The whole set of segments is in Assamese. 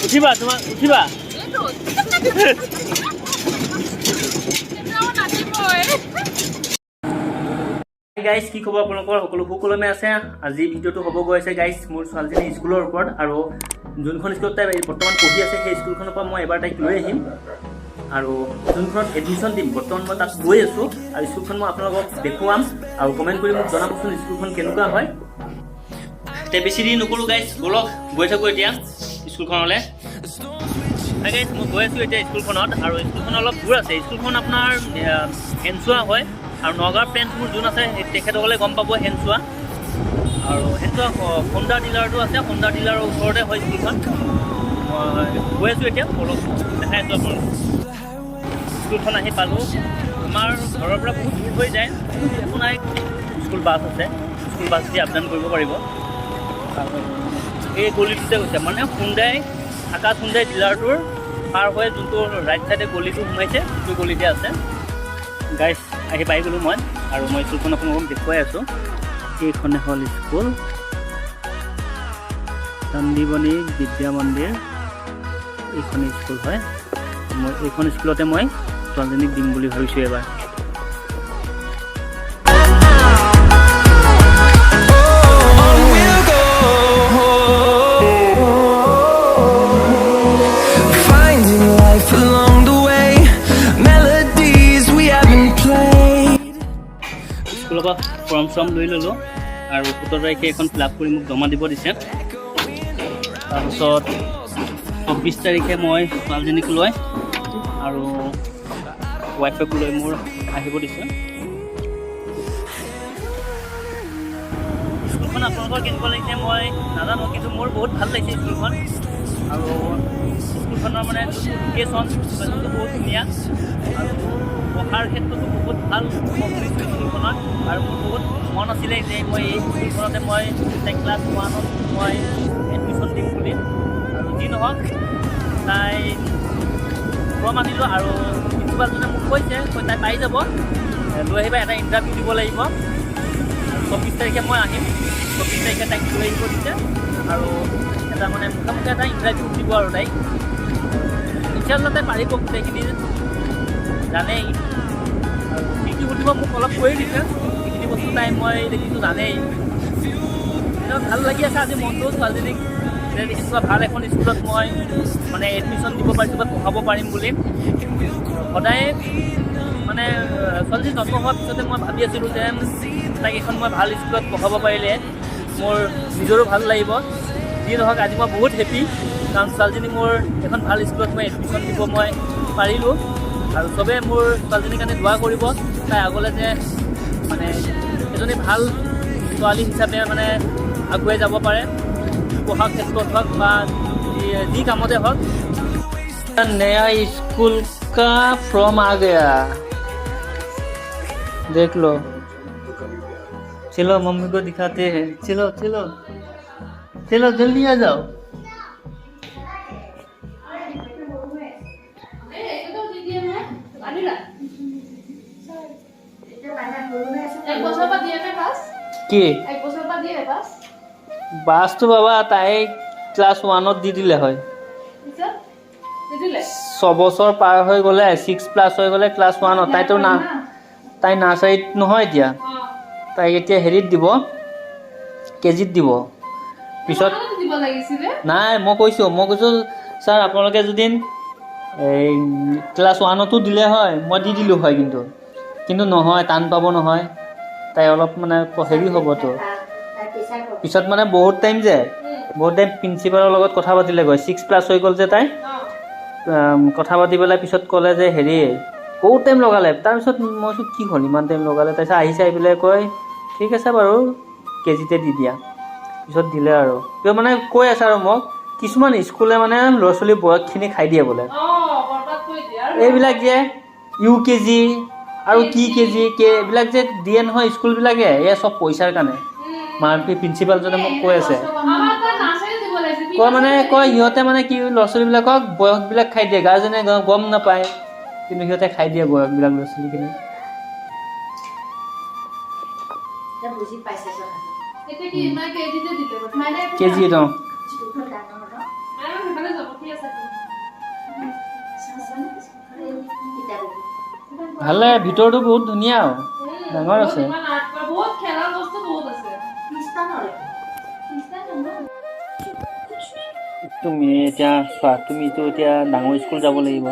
উঠিবা, তোমাৰ উঠিবা। এইটো কেতিয়াও নাতিবই। গাইজ, কি খবৰ আপোনালোকৰ? সকলো সুকলমে আছে? আজি ভিডিঅ'টো হ'ব গৈ আছে গাইজ, মোৰ ছোৱালীজনী স্কুলৰ ওপৰত আৰু যোনখন স্কুলত তাই বৰ্তমান পঢ়ি আছে, সেই স্কুলখনৰ পৰা মই এবাৰ তাইক লৈ আহিম আৰু যোনখনত এডমিশ্যন দিম, বৰ্তমান মই তাত গৈ আছোঁ আৰু স্কুলখন মই আপোনালোকক দেখুৱাম আৰু কমেণ্ট কৰি মোক জনাবচোন স্কুলখন কেনেকুৱা হয়। এতিয়া বেছি দেৰি নকৰোঁ গাইজ, ব'লক, গৈ থাকোঁ এতিয়া স্কুলখনলৈ। হাই গাইজ, মই গৈ আছোঁ এতিয়া স্কুলখনত আৰু স্কুলখন অলপ দূৰ আছে। স্কুলখন আপোনাৰ শেনচোৱা হয় আৰু নগাঁৱৰ ফ্ৰেণ্ডছ মোৰ যোন আছে, সেই তেখেতসকলে গম পাব শেনচোৱা। আৰু শেনচোৱা হোণ্ডা ডিলাৰটো আছে, হোণ্ডা ডিলাৰৰ ওচৰতে হয় স্কুলখন। মই গৈ আছোঁ এতিয়া, ব'লক, দেখাই আছোঁ আপোনালোকক। স্কুলখন আহি পালোঁ। আমাৰ ঘৰৰ পৰা বহুত দূৰ হৈ যায়, কিন্তু একো নাই, স্কুল বাছ আছে, স্কুল বাছ দি আপ ডাউন কৰিব পাৰিব। আৰু এই গলিটোতে গৈছে, মানে হুণ্ডাই, আকাশ হুণ্ডাই ডিলাৰটোৰ পাৰ হৈ যোনটো ৰাইট চাইডে গলিটো সোমাইছে, সেইটো গলিতে আছে। গাইজ, আহি পাই গ'লোঁ মই আৰু মই স্কুলখন আপোনালোকক দেখুৱাই আছোঁ। এইখনে হ'ল স্কুল, সন্দিপনী বিদ্যা মন্দিৰ। এইখন স্কুল হয়। মই এইখন স্কুলতে মই ছোৱালীজনীক দিম বুলি ভাবিছোঁ এবাৰ। On we'll go. Finding life along the way, melodies we haven't played. স্কুলৰ পৰা ফৰ্ম চৰ্ম লৈ ল'লোঁ আৰু 17 তাৰিখে এখন ফিল আপ কৰি মোক জমা দিব দিছে। তাৰপিছত 24 তাৰিখে মই ছোৱালীজনীক লৈ আৰু ৱাইফক লৈ মোৰ আহিব দিছে। স্কুলখন আপোনালোকৰ কেনেকুৱা লাগিছে মই নাজানো, কিন্তু মোৰ বহুত ভাল লাগিছে স্কুলখন। আৰু স্কুলখনৰ মানে যোনটো লোকেশ্যন, লোকেশ্যনটো বহুত ধুনীয়া আৰু পঢ়াৰ ক্ষেত্ৰতো বহুত ভাল মই শুনিছোঁ স্কুলখনত। আৰু মোৰ বহুত মন আছিলে যে মই এই স্কুলখনতে মই তাইক ক্লাছ ওৱানত মই এডমিশ্যন দিম বুলি। আৰু যি নহওক, তাই ফৰ্ম আনিলোঁ আৰু প্ৰিন্সিপালজনে মোক কৈছে, কৈ তাই পাই যাব, লৈ আহিবা, এটা ইণ্টাৰভিউ দিব লাগিব। আৰু 24 তাৰিখে মই আহিম। 24 তাৰিখে তাইক লৈ আহিব দিছে আৰু এটা মানে মুখে মুখে এটা ইণ্টাৰভিউ দিব আৰু তাইক ইনশাল্লাহ তাই পাৰিব, গোটেইখিনি জানেই। আৰু কি কি সুধিব মোক অলপ কৈয়ে দিছে। সেইখিনি বস্তু তাই মই দেখিছোঁ জানেই। এনেও ভাল লাগি আছে আজি মনটো, ছোৱালীজনীক যে এনেকুৱা ভাল এখন স্কুলত মই মানে এডমিশ্যন দিব পাৰিছোঁ বা পঢ়াব পাৰিম বুলি। সদায় মানে ছোৱালীজনী জন্ম হোৱাৰ পিছতে মই ভাবি আছিলোঁ যে তাইক এখন মই ভাল স্কুলত পঢ়াব পাৰিলে মোৰ নিজৰো ভাল লাগিব। যি নহওক, আজি মই বহুত হেপী, কাৰণ ছোৱালীজনী মোৰ এখন ভাল স্কুলত মই এডমিশ্যন দিব মই পাৰিলোঁ। আৰু চবেই মোৰ ছোৱালীজনীৰ কাৰণে দোৱা কৰিব, তাই আগলৈ যে মানে এজনী ভাল ছোৱালী হিচাপে মানে আগুৱাই যাব পাৰে, পঢ়াৰ ক্ষেত্ৰত হওক বা যি কামতে হওক। नया स्कूल का फॉर्म आ गया, देख लो। चलो, मम्मी को दिखाते हैं। चलो चलो चलो, जल्दी आ जाओ। এই এইটোতো দি দিয়ে নহয়, আনিলা? এক বছৰৰ পৰা দিয়ে নে বাছ? কি? এক বছৰৰ পৰা দিয়ে বাছ? বাছটো বাবা, তাই ক্লাছ ওৱানত দি দিলে হয়। পিছত নিদিলে? 6 বছৰ পাৰ হৈ গ'লে, 6+ হৈ গ'লে ক্লাছ ওৱানত। তাইতো না, তাই নাৰ্চাৰীত নহয় এতিয়া। তাইক এতিয়া হেৰিত দিব, কেজিত দিব পিছত। ওৱানত দিব লাগিছিলে। নাই, মই কৈছোঁ, ছাৰ, আপোনালোকে যদি এই ক্লাছ ওৱানতো দিলে হয়, মই দি দিলোঁ হয়। কিন্তু নহয়, টান পাব নহয় তাই, অলপ মানে হেৰি হ'বতো পিছত, মানে বহুত টাইম যে বহুত টাইম প্ৰিন্সিপালৰ লগত কথা পাতিলে গৈ, 6+ হৈ গ'ল যে তাই। কথা পাতি পেলাই পিছত ক'লে যে হেৰি, বহুত টাইম লগালে। তাৰপিছত মই কৈছোঁ, কি হ'ল, ইমান টাইম লগালে? তাৰপিছত আহিছে, আহি পেলাই কয়, ঠিক আছে বাৰু, কেজিতে দি দিয়া। পিছত দিলে। আৰু কিয় মানে কৈ আছে আৰু মোক, কিছুমান স্কুলে মানে ল'ৰা ছোৱালীৰ বয়সখিনি খাই দিয়ে বোলে। অ, বৰবাদ কৰি দিয়ে আৰু। এইবিলাক যে ইউ কেজি আৰু কি কেজি কে এইবিলাক যে দিয়ে নহয় স্কুলবিলাকে, এয়া চব পইচাৰ কাৰণে। মা প্ৰিন্সিপালজনে মোক কৈ আছে। আমাৰ তাত নাৰ্চাৰী দিব লাগিছিল। কয় মানে কয়, সিহঁতে মানে কি, ল'ৰা ছোৱালীবিলাকক বয়সবিলাক খাই দিয়ে। গাৰ্জেনে গম নাপায়, কিন্তু সিহঁতে খাই দিয়ে বয়সবিলাক ল'ৰা ছোৱালীখিনি। বুজি পাইছে কথাটো। এতিয়া কি মানে কেজিতে দিলে মানে? কেজিত, অঁ। স্কুলখন ডাঙৰ ন? আৰু সেইফালে যাব কি আছে? ভাল লাগে, ভিতৰটো বহুত ধুনীয়া আৰু ডাঙৰ আছে। ইমান আৰ্ট কৰা, বহুত খেলাৰ বস্তু বহুত আছে। খ্ৰীষ্টানৰ। খ্ৰীষ্টান নহয়। তুমি এতিয়া চোৱা, তুমিতো এতিয়া ডাঙৰ স্কুল যাব লাগিব।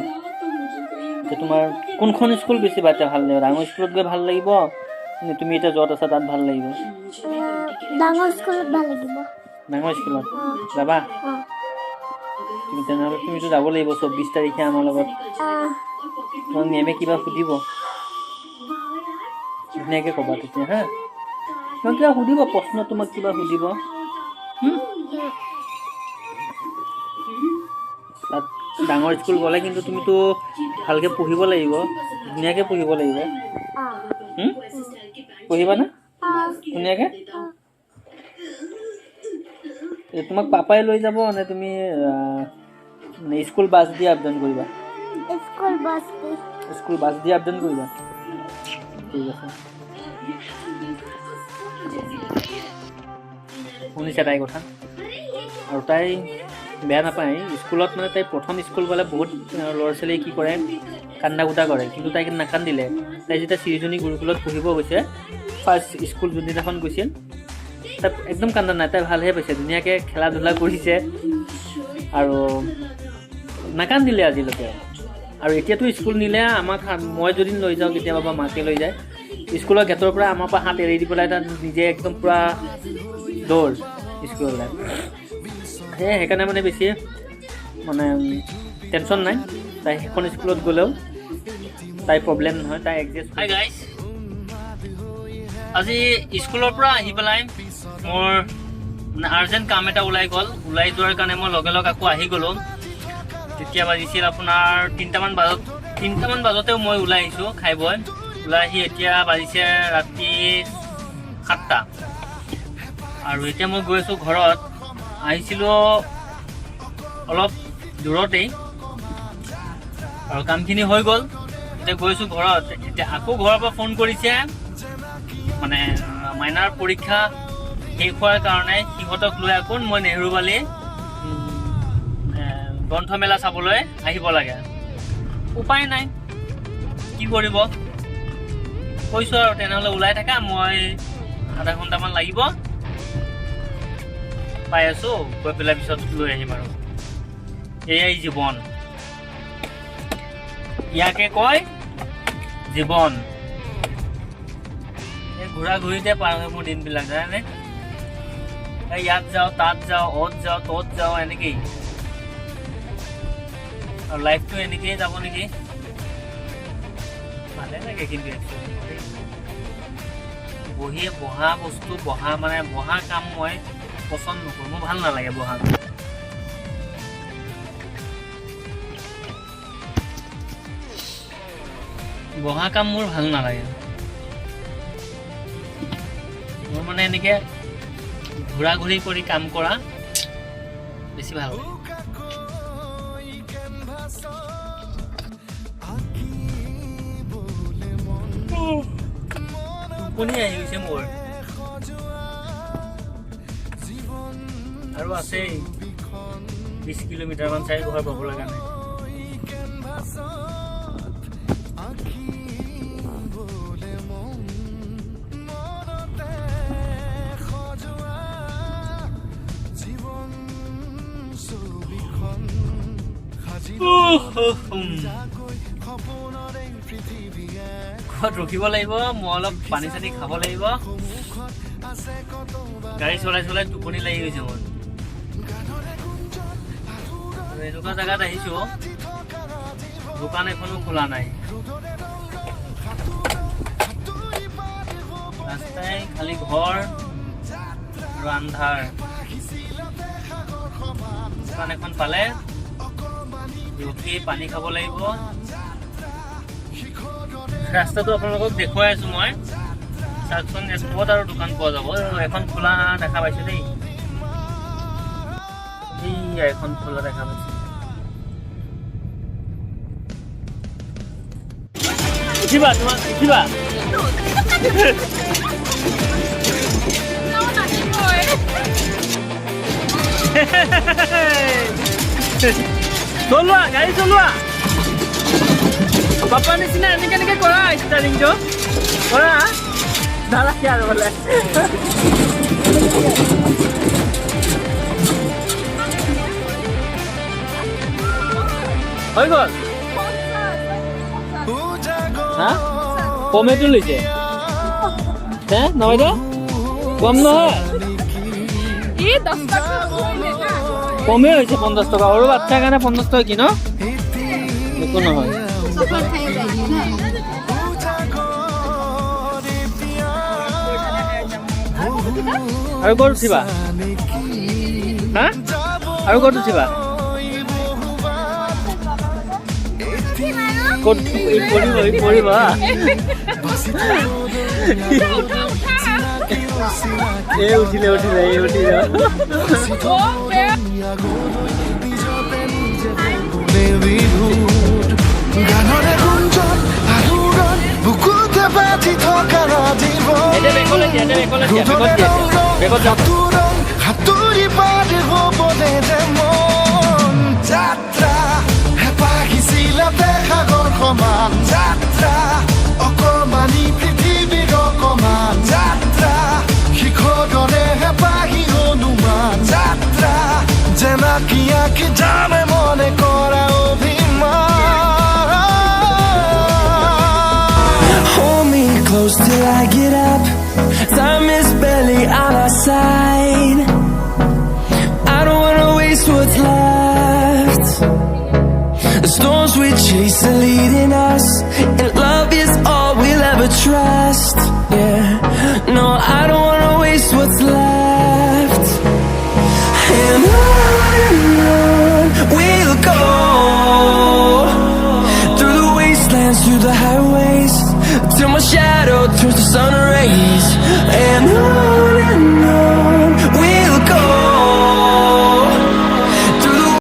এতিয়া তোমাৰ কোনখন স্কুল বেছি বা এতিয়া ভাল লাগিব? ডাঙৰ স্কুলত গৈ ভাল লাগিব নে তুমি এতিয়া য'ত আছা তাত ভাল লাগিব? ডাঙৰ স্কুলত ভাল লাগিব। ডাঙৰ স্কুলত যাবা? অঁ। তুমি তেনেহ'লে তুমিতো যাব লাগিব 24 তাৰিখে আমাৰ লগত। তোমাক মেমে কিবা সুধিব, ধুনীয়াকৈ ক'বা তেতিয়া। হা, তোমাক কিবা সুধিব প্ৰশ্ন, তোমাক কিবা সুধিব। হুম? তাত ডাঙৰ স্কুল গ'লে কিন্তু তুমিতো ভালকৈ পঢ়িব লাগিব, ধুনীয়াকৈ পঢ়িব লাগিব। হুম? পঢ়িবানে ধুনীয়াকৈ? এই তোমাক পাপাই লৈ যাব নে তুমি মানে স্কুল বাছ দি আপ ডাউন কৰিবা? স্কুল বাছ দি। স্কুল বাছ দি আপ ডাউন কৰিবা, ঠিক আছে। শুনিছে তাইৰ কথা আৰু তাই বেয়া নাপায় স্কুলত। মানে তাই প্ৰথম স্কুল গ'লে বহুত ল'ৰা ছোৱালীয়ে কি কৰে, কান্দা কুটা কৰে, কিন্তু তাই নাকান্দিলে। তাই যেতিয়া চিৰিজনী গুৰুকুলত পঢ়িব গৈছে, ফাৰ্ষ্ট স্কুল যোনদিনাখন গৈছিল, তাই একদম কান্দা নাই, তাই ভালহে পাইছে, ধুনীয়াকৈ খেলা ধূলা কৰিছে আৰু নাকান্দিলে আজিলৈকে। আৰু এতিয়াতো স্কুল নিলে আমাক, মই যদি লৈ যাওঁ কেতিয়াবা বা মাকে লৈ যায়, স্কুলৰ গেটৰ পৰা আমাৰ পৰা হাত এৰি দি পেলাই তাত নিজে একদম পূৰা দৌৰ স্কুললৈ। সেয়ে সেইকাৰণে মানে বেছি মানে টেনশ্যন নাই, তাই সেইখন স্কুলত গ'লেও তাই প্ৰব্লেম নহয়, তাই এডজাষ্ট। হাই গাইজ, আজি স্কুলৰ পৰা আহি পেলাই মোৰ মানে আৰ্জেণ্ট কাম এটা ওলাই গ'ল। ওলাই যোৱাৰ কাৰণে মই লগে লগে আকৌ আহি গ'লোঁ। তেতিয়া বাজিছিল আপোনাৰ 3টামান বাজত, 3টামান বাজতেও মই ওলাই আহিছোঁ খাই বৈ। ওলাই আহি এতিয়া বাজিছে ৰাতি 7টা আৰু এতিয়া মই গৈ আছোঁ ঘৰত। আহিছিলোঁ অলপ দূৰতেই আৰু কামখিনি হৈ গ'ল, এতিয়া গৈছোঁ ঘৰত। এতিয়া আকৌ ঘৰৰ পৰা ফোন কৰিছে, মানে মাইনাৰ পৰীক্ষা শেষ হোৱাৰ কাৰণে সিহঁতক লৈ আকৌ মই নেহৰুবালি গ্ৰন্থমেলা চাবলৈ আহিব লাগে। উপায় নাই, কি কৰিব, কৈছোঁ আৰু তেনেহ'লে ওলাই থাকা, মই আধা ঘণ্টামান লাগিব, পাই আছোঁ, গৈ পেলাই পিছত লৈ আহিম। আৰু এয়াই জীৱন, ইয়াকে কয় জীৱন। এই ঘূৰা ঘূৰিতে পাৰ হয় মোৰ দিনবিলাক, জানেনে? এই ইয়াত যাওঁ, তাত যাওঁ, অ'ত যাওঁ, ত'ত যাওঁ, এনেকেই আৰু লাইফটো এনেকেই যাব নেকি? ভালে লাগে কিন্তু একচুৱেলি বহি বহা বস্তু, বহা মানে বহা কাম মই পচন্দ নকৰোঁ, মোৰ ভাল নালাগে বহা। বহা কাম মোৰ ভাল নালাগে। মোৰ মানে এনেকে ঘূৰা ঘূৰি কৰি কাম কৰা বেছি ভাল লাগে। টোপনি আহি গৈছে মোৰ। আৰু আছেই 20 কিলোমিটাৰমান চাই ঘৰ পাব লগা নাই। ঘৰত ৰখিব লাগিব, মই অলপ পানী চানী খাব লাগিব। গাড়ী চলাই চলাই টোপনি লাগি গৈছে মোৰ। আৰু এনেকুৱা জেগাত আহিছো, দোকান এখনো খোলা নাই, ৰাস্তাই খালি ঘৰ আৰু আন্ধাৰ। দোকান এখন পালে ৰখি পানী খাব লাগিব। ৰাস্তাটো আপোনালোকক দেখুৱাই আছো মই, চাওকচোন ইয়াত ক'ত আৰু দোকান পোৱা যাব। এখন খোলা দেখা পাইছো দেই, এইয়া এখন খোলা দেখা পাইছো। উঠিবা, তোমাক উঠিবা। চলোৱা গাড়ী চলোৱা। পাপা নিচিনা এনেকে এনেকে কৰা, ষ্টাৰিংটো কৰা। নালাগে আৰু বোলে। হৈ গ'ল। হা, কমেটো লৈছে হে, নহয় দে, কম নহয়। ই 10 টকা। কমেই হৈছে 50 টকা। সৰু বাচ্ছাৰ কাৰণে 50 টকা কি ন একো নহয়। চকলেট খাই যায় না। আৰু ক'ত উঠিবা? হা, আৰু ক'ত উঠিবা? ক'ত? এই পৰিব, এই পৰিব হা। উঠা উঠা। এই উঠিলে, উঠিলে, এই উঠিলে। অ, বেয়া। গানৰে গুঞ্জন আলোড়ন বুকুতে বাজি থকা জীৱন। এতিয়া বেকলৈ দিয়া, এতিয়া বেকলৈ দিয়া, বেকত দিয়া, বেকত যাওক। সাঁতোৰং সাঁতুৰি পাৰ হ'বলে যে মন। যাত্ৰা হেঁপাহিছিলাতে সাগৰ সমান, যাত্ৰা অকমানি পৃথিৱীৰ অকমান, যাত্ৰা শিখৰ দৰে হেঁপাহি হনুমান, যাত্ৰা জেনাকি আঁকি জানে মনে কৰা অভিমান। Hold me close till I get up. Time is barely on our side. I don't wanna waste what's left. The storms we chase are leading us, and love is all we'll ever trust. Yeah, no, I don't wanna waste what's left. And on we'll go through the wastelands, through the highways, till my shadow turns to sun rays. And on